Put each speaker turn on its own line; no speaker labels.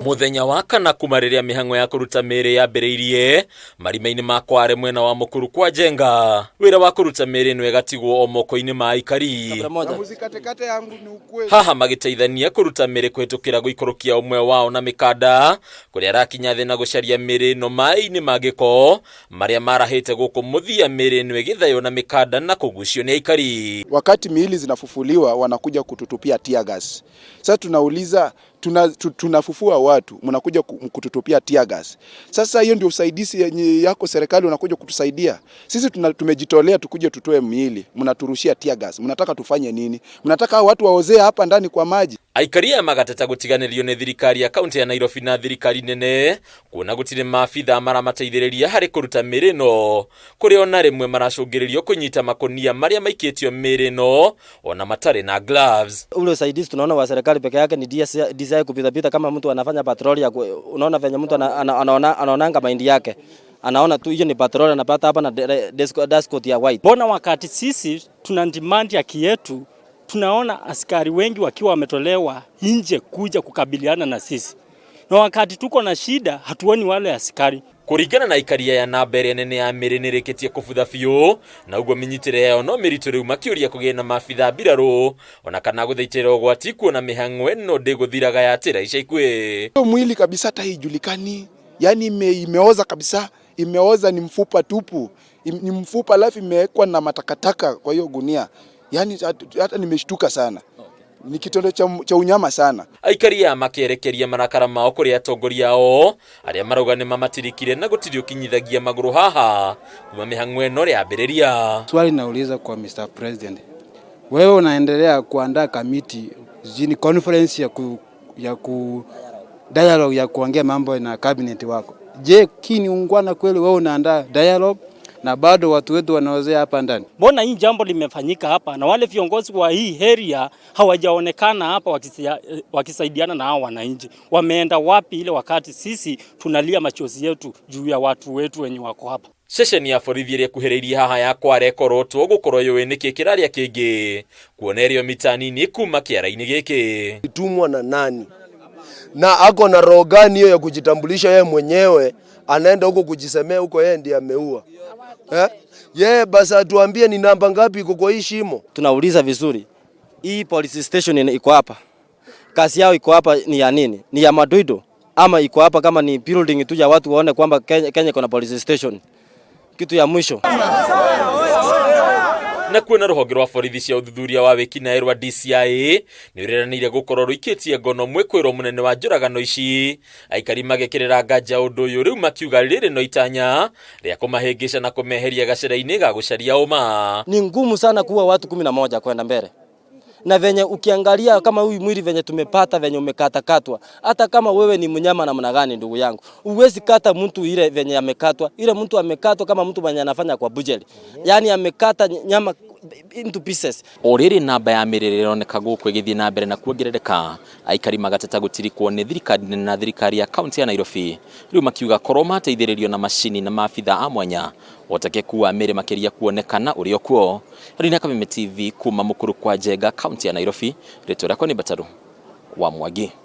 Muthenya wa kana kuma riria mihango ya kuruta mĩĩrĩ yambĩrĩirie marima-inĩ ma Kware mwena wa Mukuru kwa Njenga, wĩra wa kũruta mĩĩrĩ ĩno ĩgatigwo o moko-inĩ ma aikari. Haha magĩteithania kũruta mĩĩrĩ kũhĩtũkĩra gũikũrũkia ũmwe wao na mĩkanda kũrĩa arakinya thĩ na gũcaria mĩĩrĩ ĩno maĩ-inĩ ma gĩko marĩa marahĩte gũkũ mũthia mĩĩrĩ ĩno ĩgĩthaywo na mĩkanda na kũgucio nĩ aikari.
Wakati miili zinafufuliwa wanakuja kututupia tear gas. Sasa tunauliza, tunafufua watu, mnakuja kututupia tear gas. Sasa hiyo ndio usaidizi yenye yako serikali unakuja kutusaidia sisi? Tumejitolea tukuje tutoe miili, mnaturushia tear gas. Mnataka tufanye nini? Mnataka watu waozee hapa ndani kwa maji?
Aikari aya magateta gũtiganĩrio nĩ thirikari ya kaunti ya Nairobi na thirikari nene, kuona gũtirĩ maabitha maramateithĩrĩria harĩ kũruta mĩĩrĩ ĩno, kũrĩa ona rĩmwe maracũngĩrĩrio kũnyita makũnia marĩa maikĩtio mĩĩrĩ ĩno ona matarĩ na gloves.
Ule usaidizi tunaona wa serikali peke yake ni DCI, DCI kupita pita kama mtu anafanya patrol ya unaona venye mtu anaonanga mahindi yake, anaona tu hiyo ni patrol, anapata hapa na dust ya white.
Mbona wakati sisi tuna demand haki yetu, tunaona askari wengi wakiwa wametolewa nje kuja kukabiliana na sisi, na wakati tuko na shida hatuoni wale askari.
Kũringana na aikari aya, namba ĩrĩa nene ya mĩĩrĩ nĩrĩkĩtie kũbutha biũ, na ũguo mĩnyitĩre yayo no mĩritũ rĩu, makĩũria kũgĩe na maabitha mbirarũ ona kana gũthaitĩra ũgwati, kuona mĩhang'o ĩno ndĩgũthiraga yatĩra ica ikuhĩ.
Hiyo mwili kabisa hata haijulikani, yani imeoza kabisa, imeoza, ni mfupa tupu, ni mfupa alafu imewekwa na matakataka kwa hiyo gunia. Yani hata nimeshtuka sana, ni kitendo cha unyama sana.
Aikari aya makerekeria marakara mao kũrĩ atongoria ao arĩa marauga nĩ mamatirikire na gũtirĩ ũkinyithagia magũrũ haha kuma mĩhang'o ĩno yambĩrĩria.
Swali nauliza kwa Mr. President, wewe unaendelea kuandaa kamiti zini conference ya ku dialogue ya kuongea mambo na cabinet wako. Je, hii ni ungwana kweli? Wewe unaandaa dialogue na bado watu wetu wanaozea hapa ndani?
Mbona hii jambo limefanyika hapa na wale viongozi wa hii area hawajaonekana hapa wakisaidiana na hao wananchi? Wameenda wapi ile wakati sisi tunalia machozi yetu juu ya watu wetu wenye wako hapa?
Ceceni ya borithi ĩrĩa ĩkuhĩrĩirie haha ya Kware ĩkorotwo gũkorwo yũĩ nĩkĩ kĩrarĩa kĩngĩ kuona ĩrĩo mita nini kuma kĩara-inĩ gĩkĩ.
Tumwa na nani na ako na roho gani hiyo ya kujitambulisha yeye mwenyewe, anaenda huko kujisemea huko yeye ndiye ameua, eh? Yeye basi atuambie ni namba ngapi iko kwa hii shimo.
Tunauliza vizuri, hii police station iko hapa, kazi yao iko hapa ni ya nini? Ni ya madoido ama iko hapa kama ni building tu ya watu waone kwamba Kenya iko na police station? Kitu ya mwisho.
Na kuona rũhonge rwa borithi cia ũthuthuria wa wĩkinaĩ rwa DCI nĩ rũreranĩire gũkorwo rũikĩtie ngono mwĩkwĩrwo mũnene wa njũragano ici, aikari magekĩrĩra nganja ũndũ ũyũ rĩu, makiuga rĩrĩ no itanya rĩa kũmahĩngĩca na kũmeheria gacĩra-inĩ ga gũcaria ũma.
Ni ngumu sana kuwa watu 11 kwenda mbele, na venye ukiangalia kama huyu mwili venye tumepata, venye umekatakatwa, hata kama wewe ni mnyama namna gani, ndugu yangu, uwezi kata mtu ile venye amekatwa. Ile mtu amekatwa kama mtu mwenye anafanya kwa butchery, yani amekata nyama into pieces.
O rĩrĩ namba ya mĩrĩrĩ ĩroneka gũkũ ĩgĩthiĩ na mbere na kuongerereka, aikari magateta gũtirikwo nĩ thirikari nene na thirikari ya kaunti ya Nairobi, rĩu makiuga korwo mateithĩrĩrio na macini na maabitha a mwanya, ũhotekeku wa mĩrĩ makĩria kuonekana ũrĩ o kuo. Rina Kameme TV kuma Mukuru kwa Njenga, kaunti ya Nairobi, rĩtwa rĩakwa nĩ Mbataru wa Mwangi.